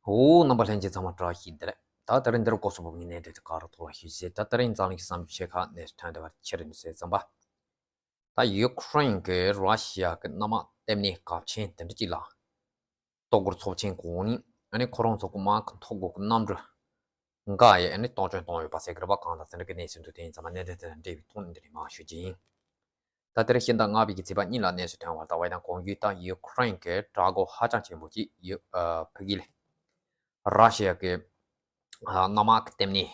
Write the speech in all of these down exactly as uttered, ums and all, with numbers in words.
འོ། རྣམ་པ་ལྷན་རྒྱས་ཚང་མ་བཀྲ་ཤིས་བདེ་ལེགས། ད་དེ་རིང་འདིར་སྐོར་སོགས་བོད་ངའི་གནས་དེ་ག་རུ་ཐོག་ལ་ཞུ་ཟེར། ད་དེ་རིང་འཛམ་གླིང་གི་བསམ་ཆེ་ཁག་གནས་སུ་ཐོན་བསྡད་པ་ཆི་རེད་ཟེར་ཙམ་པ། ད་ཡུ་ཁུ་རེན་གྱིས་ར་ཤི་ཡ་གི་གནམ་དམག་ལྟེ་གནས་གལ་ཆེན་དེ་འདྲ་ཅིག་ལ། ལྟོ་གོར་ཚོགས་ཆེན་གོང་ནས་ཨ་ནི་ཁོ་རང་ཚོ་གི་དམག་གི་ཐོ་འགོད་གི་གནམ་གྲུ་འགའ་ཡང་ཨ་ནི་གཏོང་སྐྱོང་བཏང་ཡོད་པ་ཟེར་གི་རེད་པ། གང་ལྟར་དེ་འདྲ་གི་གནས་ཚུལ་འདུག་དེ་ཡིན་ཙང་མ་གནད་དོན་དེ་དང་འབྲེལ་བའི་ཐོག་ནས་འདི་ནས་མར་ཞུ་རྒྱུ་ཡིན། ད་དེར་ཕྱི་ཟླ་ལྔ་པའི་གི་ཚེས་པ་གཉིས་ལ་གནས་སུ་ཐོན་བར་ལྟ་བ་དང་གོང་བརྒྱུད་ད་ཡུ་ཁུ་རེན་གྱི་དྲག་རྒོལ་ཧ་ཅང་ཆེན་པོ་ཅིག་ཡོད། ཨ། ཕ་གི་ལ་ར་ཤི་ཡ་གི་ཨ་གནམ་དམག་གི་ལྟེ་གནས་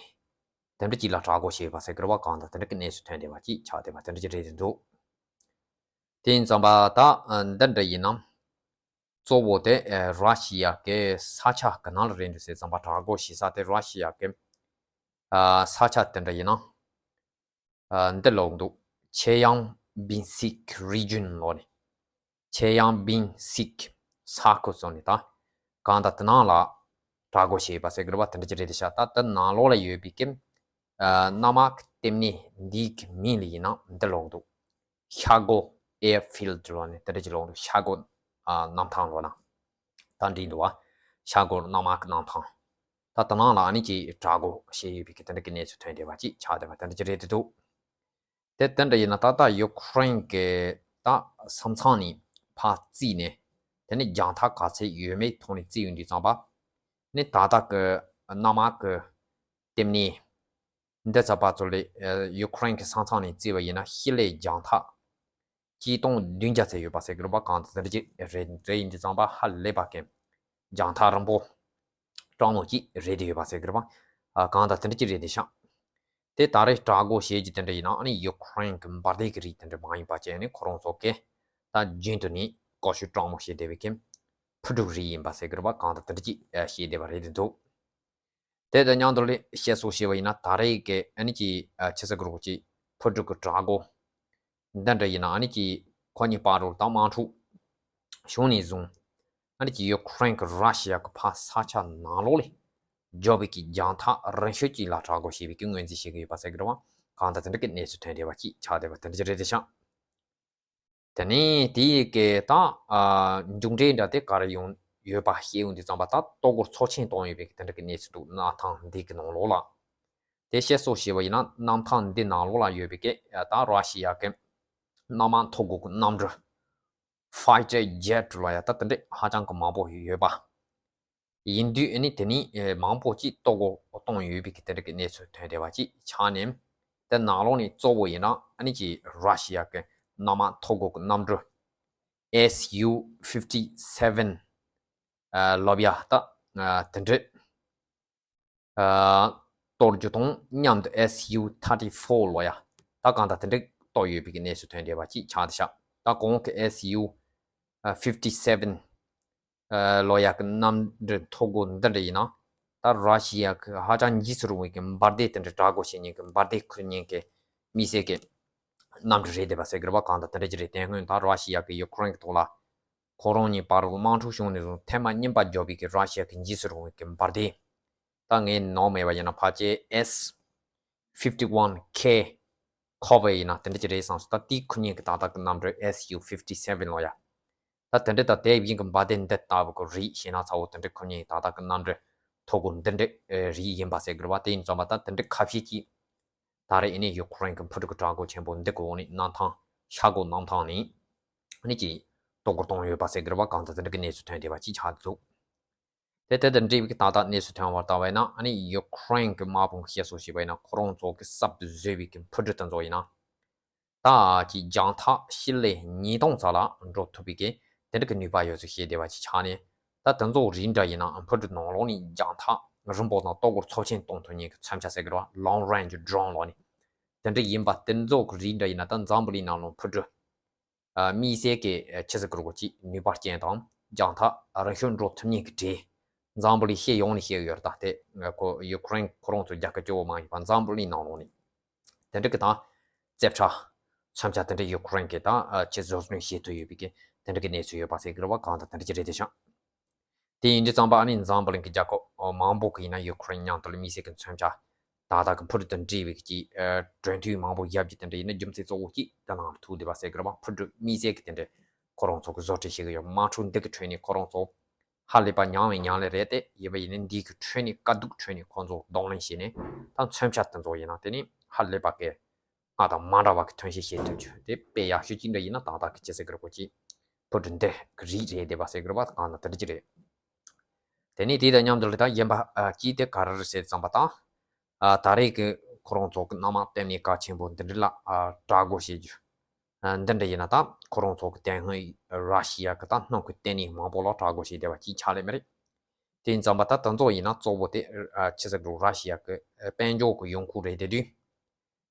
དེ་འདྲ་ཅིག་ལ་དྲག་རྒོལ་བྱས་པ་ཟེར་གི་རེད་པ། གང་ལྟར་དེ་འདྲ་གི་གནས་སུ་ཐོན་བསྡད་པ་ཅིག་ཆགས་བསྡད་པ་དེ་འདྲ་ཅིག་རེད་འདུག་དེ་ཡིན་ཙང་པ་ད་ཨ་འདི་འདྲ་ཡིན་ན། གཙོ་བོ་དེ་ཨ་ར་ཤི་ཡ་གི་ས་ཆ་གི་ནང་ལ་རེད་འདུག་ཟེར་ཙམ་པ། དྲག་རྒོལ་བྱེད་ས་དེ་ར་ཤི་ཡ་གི་ཨ་ས་ཆ་དེ་འདྲ་ཡིན་ན། ཨ་འདི་ལོག་འདུག་ཆེ་ཡང་བིན་སིག་རི་ཇུན་ལོག་ནས། ཆེ་ཡང་བིན་སིག་ས་ཁུལ་སོགས་ནས་ད། གང་ལྟར་དེ་ནང་ལ་དྲག་རྒོལ་བྱས་པ་ཟེར་གི་རེད་པ། དེ་འདྲ་ཅིག་རེད་དེ་ཤག་ད་དེ་ནང་ལོགས་ལ་ཡོད་པའི་གི་ཨ་གནམ་དམག་གི་ལྟེ་གནས་འདིའི་གི་མིང་ལ་ཡིན་ན་འདི་ལོག་འདུག་ཤ་སྒོ་ཨེར་ཕིལ་ཌི་ལོག་ནས་དེ་འདྲ་ཅིག་ལོག་འདུག་ཤ་སྒོ་ཨ་གནམ་ཐང་ལོག་ན། ད་འགྲིག་འདུག་བ། ཤ་སྒོ་གནམ་དམག་གི་གནམ་ཐང་། ད་དེ་ནང་ལ་ཨ་ནི་ཅིག་དྲག་རྒོལ་བྱས་ཡོད་པའི་གི་དེ་འདྲ་གི་གནས་ཚུལ་ཐོན་བསྡད་པ་ཅིག་ཆགས་བསྡད་པ་དེ་འདྲ་ཅིག་རེད་དེ་འདུག་དེ་དེ་འདྲ་ཡིན་ན་ད་ལྟ་ཡུ་ཁུ་རེན་གྱི་ད་ས་མཚམས་ནས་ཕར་བརྩིས་ནས། དེ་ནས་རྒྱང་ཐག་ག་ཚད་ཡོད་མེད་ཐོག་ནས་བརྩིས་ཡོང་དུས་ཙམ་པ། ནི་ད་ལྟ་གི་གནམ་དམག་གི་ལྟེ་གནས་འདི་ཚོ་ཕར་ཚུར་ལ་ཡུ་ཁུ་རེན་གྱི་ས་མཚམས་ནས་བརྩིས་པ་ཡིན་ན་ཧི་ལས་རྒྱང་ཐག་ཆིག་སྟོང་བདུན་བརྒྱ་ཙམ་ཡོད་པ་ཟེར་གི་རེད་པ། གང་ལྟར་དེ་འདྲ་ཅིག་རེད། རེད་ཡིན་དུས་ཙམ་པ་ཧ་ལས་པ་གི་རྒྱང་ཐག་རིང་པོ་སྤྲང་མོ་ཅིག་རེད་དེ་ཡོད་པ་ཟེར་གི་རེད་པ། ཨ་གང་ལྟར་དེ་འདྲ་ཅིག་རེད་དེ་ཤག་དེ་ད་རེས་དྲག་རྒོལ་བྱེད་རྒྱུ་དེ་འདྲ་ཡིན་ན་ཨ་ནི་ཡུ་ཁུ་རེན་གྱི་འབར་མདེལ་གྱི་རིགས་དེ་འདྲ་མ་ཡིན་པ་བྱས་ནས་ཁོ་རང་ཚོ་གིས་ད་རྒྱུན་དུ་ནས་ཀོ་ཤུ་སྤྲང་མོ་བྱས་བསྡད་པའི་གི་འཕུར་གྲུ་རིགས་ཡིན་པ་ཟེར་གི་རེད་པ། གང་ལྟར་དེ་འདྲ་ཅིག་བཤད་བསྡད་པ་རེད་དེ་འདུག་དེ་དང་མཉམ་དུ་ལ་བཤད་སྲོལ་བྱས་པ་ཡིན་ན་ད་རེས་ཀྱི་ཨ་ནི་ཀྱི་ཨ་ཆི་ཟེར་གི་རེད་པ། ཀྱི་འཕུར་གྲུ་གི་དྲག་རྒོལ་འདི་འདྲ་ཡིན་ན་ཨ་ནི་ཀྱི་ཁོ་གཉིས་བར་དུ་ད་དམག་འཁྲུག་བྱུང་ནས་བཟུང་ཨ་ནི་ཀྱི་ཡུ་ཁུ་རེན་གྱི་ར་ཤི་ཡ་གི་ཕར་ས་ཆ་ནང་ལོགས་ལ་འཇོག་པའི་ཀྱི་རྒྱང་ཐག་རིང་ཤོས་ཀྱི་ལ་དྲག་རྒོལ་བྱས་པའི་ཀྱི་ངོས་འཛིན་བྱེད་ཀྱི་ཡོད་པ་ཟེར་གི་རེད་པ། གང་ལྟར་དེ་འདྲ་གི་གནས་ཚུལ་ཐོན་བསྡད་པ་ཅིག་ཆགས་བསྡད་པ་དེ་འདྲ་ཅིག་རེད་དེ་ཤག་དེ་ནས་དེའི་གི་ད་ཨ་མཇུག་འབྲས་འདྲ་དེ་ག་རེ་ཡོང་ཡོད་པ་ཤེས་ཡོང་དུས་ཙམ་པ། ད་ལྟོ་གོས་ཚོགས་ཆེན་བཏང་ཡོད་པའི་གི་དེ་འདྲ་གི་གནས་ཚུལ་འདུག་གནམ་ཐང་འདི་གི་ནང་ལོགས་ལ། དེ་བཤད་སྲོལ་བྱས་པ་ཡིན་ན་གནམ་ཐང་འདི་ནང་ལོགས་ལ་ཡོད་པའི་གི་ད་ར་ཤི་ཡ་གི་གནམ་དམག་ཐོ་འགོད་གི་གནམ་གྲུ་ཕའི་ཊར་ཇེཊ་ལ་ཡ་ད་དེ་འདྲ་ཧ་ཅང་གི་མང་པོ་ཡོད་པ། ཡིན་དུས་ཨ་ནི་དེ་ནི་ཨེ་མང་པོ་ཅིག་ལྟོ་གོས་གཏོང་ཡོད་པའི་གི་དེ་འདྲ་གི་གནས་ཚུལ་ཐོན་བསྡད་པ་ཅིག་ཆགས་ནས། དེ་ནང་ལོགས་ནས་གཙོ་བོ་ཡིན་ན་ཨ་ནི་ཀྱི་ར་ཤི་ཡ་གི་གནམ་དམག་ཐོ་འགོད་གི་གནམ་གྲུ་ཨེས་ཡུ་ཕིབ་ཊི་སེ་ཝེན་ཨ་ལབ་ཡ་ད་ཨ་དེ་འདྲ་ཨ་གཏོར་རྒྱུ་དང་མཉམ་དུ་ཨེས་ཡུ་ཐར་ཊི་ཕོར་ལབ་ཡ་ད་གང་ལྟར་དེ་འདྲ་གཏོར་ཡོད་པའི་གི་གནས་ཚུལ་ཐོན་བསྡད་པ་ཅིག་ཆགས་བསྡད་ཤག་ད་གོང་གི་ཨེས་ཡུ་ཕིབ་ཊི་སེ་ཝེན་ཨ་ལབ་ཡ་གི་གནམ་གྲུ་ཐོ་འགོད་འདི་འདྲ་ཡིན་ན། ད་ར་ཤི་ཡ་གི་ཧ་ཅང་འཇིགས་སུ་རུང་བའི་གི་འབར་མདེལ་དེ་འདྲ་དྲག་རྒོལ་བྱེད་མཁན་གི་འབར་མདེལ་འཁུར་མཁན་གི་དམིགས་བསལ་གི་གནམ་གྲུ་རེད་བསྡད་པ་ཟེར་གི་རེད་པ། གང་ལྟར་དེ་འདྲ་ཅིག་རེད། དེ་སྔོན་ད་ར་ཤི་ཡ་གི་ཡུ་ཁུ་རེན་གི་ཐོག་ལ་ཁོ་རང་གཉིས་བར་དུ་དམག་འཁྲུག་བྱུང་ནས་བཟུང་ཐེངས་མ་གཉིས་པ་འཇོག་པའི་གི་ར་ཤི་ཡ་གི་འཇིགས་སུ་རུང་བའི་གི་འབར་མདེལ། ད་ངས་ནོར་མེད་པ་ཡིན་ན་ཕལ་ཆེར་ཨེས་ཕིབ་ཊི་ཝན་ཁེ་ཁོ་བེ་ཡིན་ན་དེ་འདྲ་ཅིག་རེད་བསམ་སོང་། ད་དེའི་འཁུར་མཁན་གི་ཏག་ཏག་གི་གནམ་གྲུ་ཨེས་ཡུ་ཕིབ་ཊི་སེ་ཝེན་ལབ་ཡ། ད་དེ་འདྲ་ད་དེ་བཞིན་གི་འབར་མདེལ་འདི་ལྟ་བུ་གི་རིགས་ཤིག་ན་ཚ་བོ་དེ་འདྲ་འཁུར་མཁན་ཏག་ཏག་གི་གནམ་གྲུ་ཐོ་འགོད་འདི་འདྲ་རིགས་ཡིན་པ་ཟེར་གི་རེད་པ། དེ་ཡིན་ཙང་པ་ད་དེ་འདྲ་ཁ་ཤས་ཀྱིས་ད་རེས་ཨ་ནི་ཡུ་ཁུ་རེན་གི་འཕུར་གྲུ་གི་དྲག་རྒོལ་ཆེན་པོ་འདི་གི་འོག་ནས་གནམ་ཐང་ཤ་སྒོ་གནམ་ཐང་ནས་ཨ་ནི་ཀྱི་ལྟོ་གོས་གཏོང་ཡོད་པ་ཟེར་གི་རེད་པ། གང་ལྟར་དེ་འདྲ་གི་གནས་ཚུལ་ཐོན་བསྡད་པ་ཅིག་ཆགས་འདུག་དེ་དེ་དང་འབྲེལ་བའི་ཏག་ཏག་གནས་ཚུལ་ཐོན་པར་ལྟ་བས་ན་ཨ་ནི་ཡུ་ཁུ་རེན་གྱི་དམག་དཔུང་གི་བཤད་སྲོལ་ཞིག་བས་ན་ཁོ་རང་ཚོ་གི་གསར་དུ་བཟོས་པའི་གི་འཕུར་གྲུ་དེ་ཚོ་ཡིན་ན། ད་ཀྱི་རྒྱང་ཐག་ཕྱི་ལས་ཉིས་སྟོང་ཙམ་ལ་འགྲོ་ཐུབ་པའི་གི་དེ་འདྲ་གི་ནུས་པ་ཡོད་ཚུལ་བཤད་བསྡད་པ་ཅིག་ཆགས་ནས། ད་དེ་ཚོ་རིགས་འདྲ་ཡིན་ན་འཕུར་གྲུ་ནང་ལོགས་ནས་རྒྱང་ཐག་རིང་པོ་དང་ལྟོ་གོས་ཚབས་ཆེན་གཏོང་ཐུབ་མཁན་གི་མཚོན་ཆ་ཟེར་གི་རེད་པ། ལོང་རེན་ཇི་ཌོ་རོན་ལབ་ནས་དེ་འདྲ་ཡིན་པ། དེ་ཚོ་གི་རིགས་འདྲ་ཡིན་ན་ད་འཛམ་བུ་གླིང་ནང་ལོགས་འཕུར་གྲུ་ཨ་དམིགས་བསལ་གྱི་ཨ་ཆི་ཟེར་དགོས་རེད་པ། ཅིག་ནུས་པ་ཅན་དང་རྒྱང་ཐག་རིང་ཤོས་འགྲོ་ཐུབ་མཁན་གྱི་གྲས། འཛམ་བུ་གླིང་སྤྱི་ཡོངས་ནས་བཤད་ཀྱི་ཡོད་རེད། ད་དེ་ཁོ་ཡུ་ཁུ་རེན་ཁོ་རང་ཚོ་རྒྱལ་ཁབ་སྐྱོ་བོ་མ་ཡིན་པ་འཛམ་བུ་གླིང་ནང་ལོགས་ནས་དེ་འདྲ་གི་ད་རྩིས་ཁྲ་མཚོན་ཆ་དེ་འདྲ་ཡུ་ཁུ་རེན་གྱིས་ད་ཨ་ཅིག་བཟོ་སྐྲུན་བྱེད་ཐུབ་ཡོད་པའི་གི་དེ་འདྲ་གི་གནས་ཚུལ་ཡོད་པ་ཟེར་གི་རེད་པ། གང་ལྟར་དེ་འདྲ་ཅིག་རེད་དེ་ཤག་དེ་ཡིན་དུས་ཙམ་པ་ཨ་ནི་འཛམ་བུ་གླིང་གི་རྒྱལ་ཁབ་མང་པོ་གི་ཡིན་ན་ཡུ་ཁུ་རེན་མཉམ་དུ་ལ་དམིགས་བསལ་གྱི་མཚོན་ཆ་ཏག་ཏག་གི་འཕུར་གྲུ་དང་འབྲེལ་བའི་གི་ཨ་གྲོས་མཐུན་མང་པོ་བཞག་རྒྱུ་དེ་འདྲ་ཡིན་ན་རྒྱུ་མཚན་གཙོ་བོ་གཅིག་དེ་ནང་ལ་ཐུག་བསྡད་པ་ཟེར་གི་རེད་པ། འཕུར་གྲུ་དམིགས་བསལ་གྱི་དེ་འདྲ་ཁོ་རང་ཚོ་གི་བཟོ་སྐྲུན་བྱེད་གི་ཡོད། དམག་འཁྲུག་འདི་གི་ཁྲོད་ནས་ཁོ་རང་ཚོ་ ཧ་ལས་པ་མྱངས་བའི་མྱངས་ལས་རེད་དེ། ཡིན་པ་ཡིན་ན་འདི་གི་ཁྲོད་ནས་དཀའ་སྡུག་ཁྲོད་ནས་ཁོང་ཚོ་གདོང་ལེན་བྱས་ནས་ད་མཚོན་ཆ་དེ་ཚོ་ཡིན་ན་དེ་ནི་ཧ་ལས་པ་གི་སྔར་དང་མ་འདྲ་བ་གི་ཐོན་སྐྱེད་བྱེད་ཐུབ་རྒྱུ་དེ་དཔེ་ཡག་ཤོས་ཅིག་འདྲ་ཡིན་ན་ད་ལྟ་གི་ཅི་ཟེར་གི་རེད་གོ་ཅི། བུ་འདི་འདི་གི་རིགས་རེད་བསྡད་པ་ཟེར་གི་རེད་བ། གང་ལྟར་དེ་འདྲ་ཅིག་རེད། དེ་ནས་དེ་དང་མཉམ་དུ་ལ་ད་གཞན་པ་ཨ་གཅིག་དེ་ག་རེ་རེད་ཟེར་བསམ་པ་དང་། ཨ་ད་རེས་ཀྱི་ཁོ་རང་ཚོ་གི་སྣ་མང་ལྟེ་གནས་གལ་ཆེན་པོ་འདི་འདྲ་ལ་ཨ་དྲག་རྒོལ་བྱེད་རྒྱུ། ཨ་འདི་འདྲ་ཡིན་ན་ད་ཁོ་རང་ཚོ་གི་དེ་སྔོན་ར་ཤི་ཡ་གི་ད་སྣུམ་གི་ལྟེ་གནས་མང་པོ་ལ་དྲག་རྒོལ་བྱས་བསྡད་པ་གཅིག་ཆགས་ལེ་མི་རེད། དེ་ཡིན་ཙམ་པ་ད་དེ་ཚོ་ཡིན་ན་གཙོ་བོ་དེ་ཨ་ཆི་ཟེར་འགྲོ་ར་ཤི་ཡ་གི་ཨ་དཔལ་འབྱོར་གི་ཡོང་ཁུངས་རེད་དེ་དུས།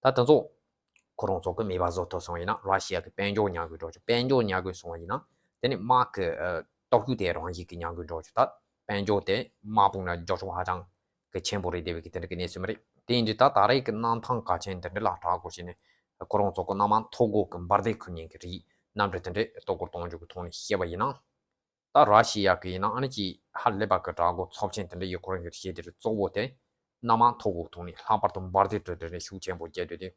ད་དེ་ཚོ་ཁོ་རང་ཚོ་གི་མེད་པ་བཟོ་ཐུབ་སོང་ཡིན་ན། ར་ཤི་ཡ་གི་དཔལ་འབྱོར་ཉར་དགོས་འགྲོ་ཆོག་དཔལ་འབྱོར་ཉར་དགོས་སོང་བ་ཡིན་ན་དེ་ནི་དམག་གི་ཨ་སྟོབས་ཤུགས་དེ་རང་བཞིན་གྱིས་ཉར་དགོས་འགྲོ་ཆོག་ད་དཔལ་འབྱོར་དེ་དམག་དཔུང་ལ་འགྱུར་ཕྱོགས་ཧ་ཅང་གི་ཆེན་པོ་རེད་བསྡད་པའི་གི་དེ་འདྲ་གི་གནས་ཚུལ་མི་རེད། དེ་ཡིན་དུས་ད་ད་རེས་ཀྱི་གནམ་ཐང་གལ་ཆེན་འདི་འདྲ་ལ་དྲག་རྒོལ་བྱས་ནས་ཁོ་རང་ཚོ་གི་སྣ་མང་མཐོ་སྒོ་གི་འབར་མདེལ་ཁུར་མཁན་གྱི་རིགས་གནམ་གྲུ་དེ་འདྲ་གཏོར་རྒོལ་གཏོང་རྒྱུ་གི་ཐོག་ནས་བཤད་པ་ཡིན་ན། ད་ར་ཤི་ཡ་གི་ཡིན་ན་ཨ་ནི་ཅིག་ཧ་ལས་པ་གི་དྲག་རྒོལ་ཚབས་ཆེན་དེ་འདྲ་ཡོད་ཁོ་རང་གི་བཤད་དེ་རེད། གཙོ་བོ་དེ་སྣ་མང་མཐོ་སྒོ་གི་ཐོག་ནས་ལྷག་པར་དུ་འབར་མདེལ་དེ་འདྲ་ཤུགས་ཆེན་པོ་བརྒྱབ་དུས་དེ།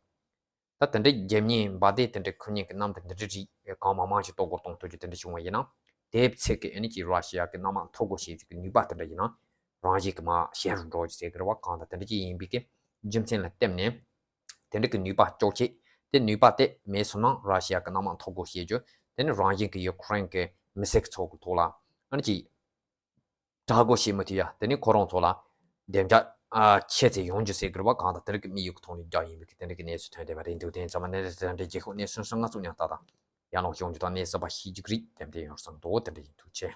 ད་དེ་འདྲའི་རྒྱབ་གཉེར་འབར་མདེལ་དེ་འདྲ་ཁུར་མཁན་གྱི་གནམ་གྲུ་འདི་འདྲ་རིགས་གང་མང་མང་ཞིག་གཏོར་རྒོལ་གཏོང་ཐུབ་རྒྱུ་དེ་འདྲ་བྱུང་བ་ཡིན་ན། དེབ་ཚིག་གི་ཨ་ནི་ཅིག་ར་ཤི་ཡ་གི་སྣ་མང་མཐོ་སྒོ་ཞེས་ཀྱི་ནུས་པ་དེ་འདྲ་ཡིན་ན་རང་བཞིན་གྱི་མར་ཞན་རུ་འགྲོ་རྒྱུ་ཟེར་གི་རེད་བ། གང་ལྟར་དེ་འདྲ་ཅིག་ཡིན་པའི་གི་རྒྱུ་མཚན་ལ་བརྟེན་ནས། དེ་འདྲ་གི་ནུས་པ་གཅོག་ཆེད་དེ་ནུས་པ་དེ་མེད་སོང་ན་ར་ཤི་ཡ་གི་སྣ་མང་མཐོ་སྒོ་ཞེས་རྒྱུ་དེ་ནི་རང་བཞིན་གྱི་ཡུ་ཁུ་རེན་གྱི་མི་སེར་ཚོ་གི་ཐོག་ལ་ཨ་ནི་ཅིག་དྲག་རྒོལ་བྱེད་མི་ཐུབ་ཡ། དེ་ནི་ཁོ་རང་ཚོ་ལ་བདེ་འཇགས་ཨ་ཆེ་ཙམ་ཡོང་རྒྱུ་ཟེར་གི་རེད་བ། གང་ལྟར་དེ་རིགས་ཀྱི་དམིགས་ཡུལ་གྱི་ཐོག་ནས་རྒྱག་ཡིན་པའི་གི་དེ་འདྲ་གི་གནས་ཚུལ་ཐོན་བསྡད་པ་རེད་འདུག་དེ་ཡིན་ཙང་མ་ནི་དེ་འདྲ་རྗེས་ཤོག་གནས་ཚུལ་སོང་ང་ཚོ་ཉག་ཏག་ཏག་ཡང་ལོག་བྱུང་རྒྱུ་དང་གནས་ཚུལ་པ་ཤེས་རྒྱུ་གི་རིགས་དེ་འདྲ་ཡོང་བསམ་འདུག་དེ་འདྲ་ཡིན། ཐུགས་རྗེ་ཆེ།